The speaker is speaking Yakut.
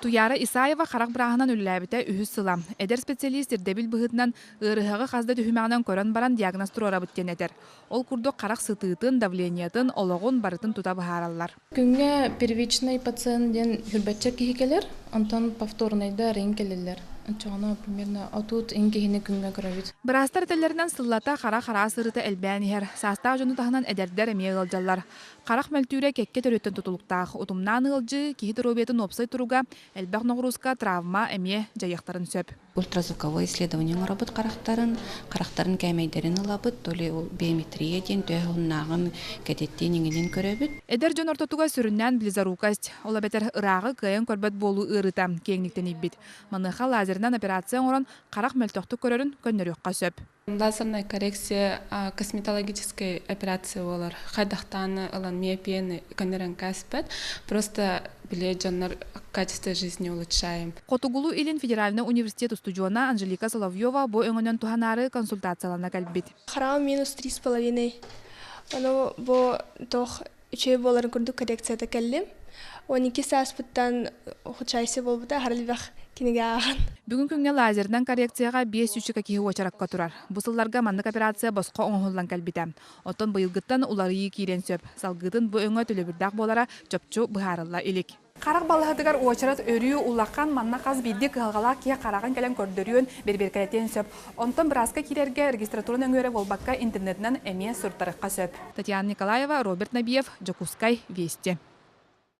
Туяра Исаева харах бырааһынан үлэлээбитэ үһүс сыла. Эдэр специалист ирдэбил быһыытынан ыарыһаҕы хас да түһүмэҕинэн көрөн баран диагноз туруорабыт диэн этэр. Ол курдук харах сытыытын, давлениетын, олоҕун барытын тута быһаараллар. Күҥҥэ первичный пациент диэн хүрбэччэ киһи кэлэр, онтон повторнайда арыйан кэлэллэр. Оччоҕуна примерно отут ин киһини күҥҥэ көрөбүт. Быраастар этэллэринэн сыллата харах араас ыарыыта элбээн иһэр. Саастаах дьону таһынан эдэрдэр эмиэ ыалдьаллар. Харах мөлтүүрэ кэккэ төрүөттэн тутулуктаах. Утумнаан ыалдьыы, киһи доруобуйатын уопсай туруга, элбэх ноҕурууска, травма эмиэ дьайыахтарын сөп. Ультразвуковой исследование оҥоробут харахтарын, харахтарын кээмэйдэрин ылабыт, то ли ол биометрия диэн төһө уһуннааҕын кэтиттиин иҥинин көрөбүт. Эдэр дьон ортотугар сүрүннээн близорукость, ол эбэтэр ырааҕы кыайан көрбөт буолуу ыарыыта киэҥник тэнийбит. Маныаха лазерынан операция оҥорон харах мөлтөхтүк көрөрүн көннөрүөххэ сөп. Лазерная коррекция косметологическай операция буолар. Хайдахтааны ылан миопияны көннөрөн кээспэт. Просто били дьоннор качество жизни улучшаем. Хотугулуу-Илин федеральнай университет устудьуона Анжелика Соловьева бу өҥөнөн туһанаары консультациялана кэлбит. Хараҕым минус 3,5. Ону бу туох үчүгэй буоларын курдук коррекцията кэллим. 12 сааспыттан ухудшайся буолбута аһара элбэх кинигэ ааҕан. Бүгүн күҥҥэ лазерынан коррекцияҕа 500 киһи уочаракка турар. Бу сылларга маннык операция босхо оҥоһуллан кэлбитэ. Оттон быйылгыттан уларыйыы киириэн сөп. Салгыытын бу өҥө төлөбүрдээх буолара чопчу быһаарылла илик. Харах балаһатыгар уочарат өрүү улахан, манна хас биирдии кыһалҕалаах киһи хараҕын кэлэн көрдөрүөн, бэрэбиэркэлэтиэн сөп. Онтон бырааска киирэргэ регистратура нөҥүө эрэ буолбакка, интернетинэн эмиэ суруттарыахха сөп. Татьяна Николаева, Роберт Набиев, Дьокуускай, Вести.